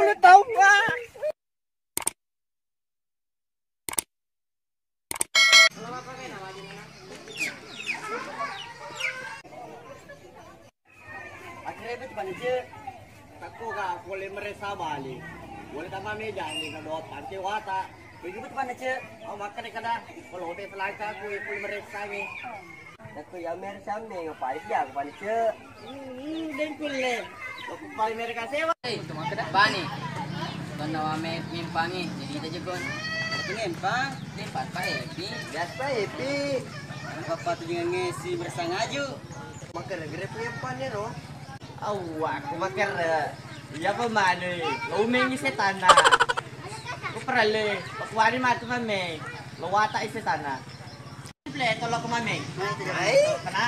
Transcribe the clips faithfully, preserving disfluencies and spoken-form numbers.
Tahu, Pak. Akhirnya itu Panece, takko ga pole meresa bali. Boleh tambah meja ini, na doa pante wata. Begitu Panece, au makan kada, kalau udah selangka aku pole meresa ni. Takko ya meresa me, ngapain ya aku Panece? Hmm, dengkul le. Aku paling mereka sewa. Eh, Bani. Tonna wame mimpangi, jadi kita jekon. Berarti mempang. Mempang, Pak Epi. Biasa, Pak Epi. Apa tuh dengan ngesi bersangaju? Makkere-kere punya pan ya, no? Awwa, aku makkere. Iya, apa mana? Lo umengi setanna. Aku perale. Aku wani matu mame. Lo wata ise tanah. Ple, tolong ke mame. Hai. Kena.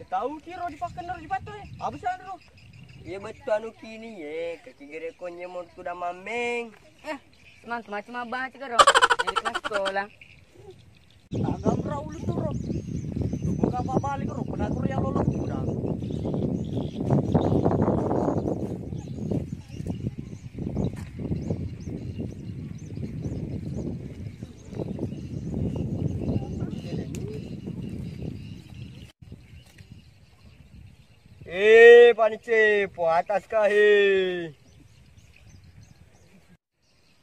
Tau kiro dipakenner di batu, eh. Apa sih, Andro? Iya, betul anu kini, ye. Kaki gere konye mau tuda mameng. Eh, semang tu macam abang aja karo. Jadi kelas sekolah. Agam ra ulu turu. Buka apa balik ro, pernah turu yang lolo muda. Eh, Panice, po atas ka, he.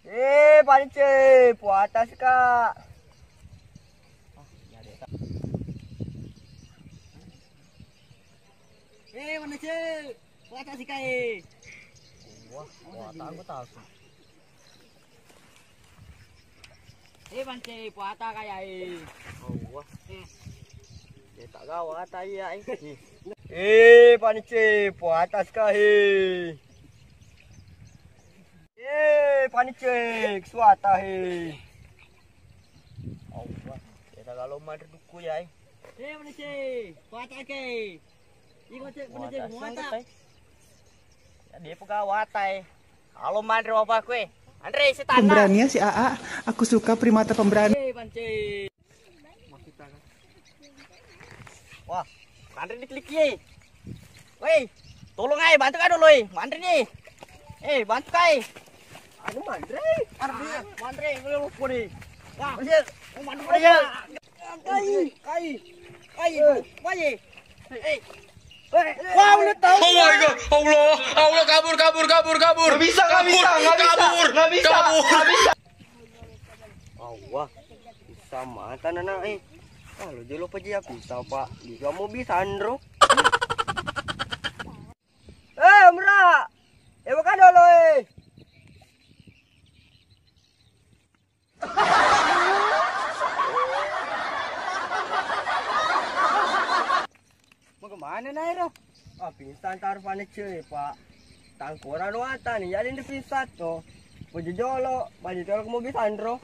Eh, Panice, po atas ka. Eh, Panice, po atas ka, he. Wah, wah, takut, takut. Eh, Panice, po atas ka ya, eh. Oh, wah. Eh. Eh, tak gawat, tak iya, eh. Eh, Panice, po atas ka, he. Eh, Panice, suata, he. Allah, kita kalau madre duku ya, eh. Eh, Panice, kuata ke. Iko cek, Panice, kuata. Ya, dia pegawai, eh. Kalau madre apa kue? Andre, setan. Pemberanian si Aa, aku suka primata pemberani. Eh, Panice. Wah, Andre diklik ye. Woi, tolong ai, bantu ka dolo, eh. Mandri ni. Eh, bantu kai. Anu Mandri. Andre, Mandri, lu lupa ni. Wah, oh, Mandri. Kai, kai. Kai, woi. Eh. Wah, udah tahu. Oh my God, Allah, Allah, kabur, kabur, kabur, kabur. Nggak bisa, nggak bisa, kabur, nggak bisa, kabur, nggak bisa, kabur. Nggak bisa. Allah, bisa mata nana, eh. Kalau jolo paji ya bisa, Pak. Bisa mau bisa, Andro. Eh, Amra. Eh, makan dulu, eh. Mau kemana, Nairo? Ah, pingsan taruh Panice, Pak. Tangkora doata ni, jadi ini pingsan to. Baju jolo, baju jolo mau bisa, Andro.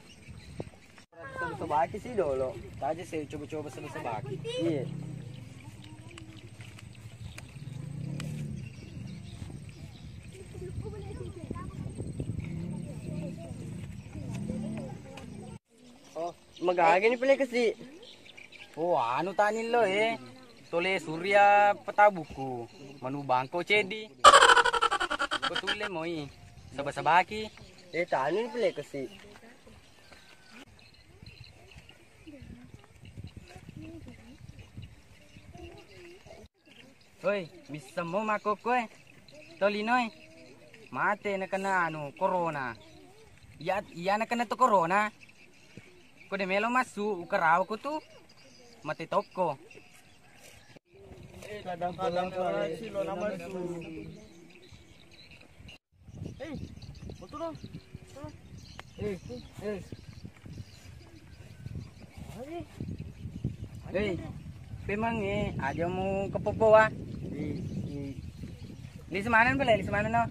Sebab sih dolo. Tadi saya coba-coba sebab. Iya. Oh, magage ni pale kasi. Oh, anu tani lo, eh. Tole surya petabuku. Manu bangko cedi. Ko tulle moi. Saba-sabaki. Eh, tani ni pale kasi. Hoi, bisa mo makoko, eh? Tolinoe, mate nakena anu corona. Iya, iya nakena to corona. Ko de melo massu, ukarawa ko tu mate tokko. Kadang-kadang silo nama su. Eh, betul loh. Eh, eh. Hei, pemangnge aja mu kepopo wa. Li semanan pale, li semanan no.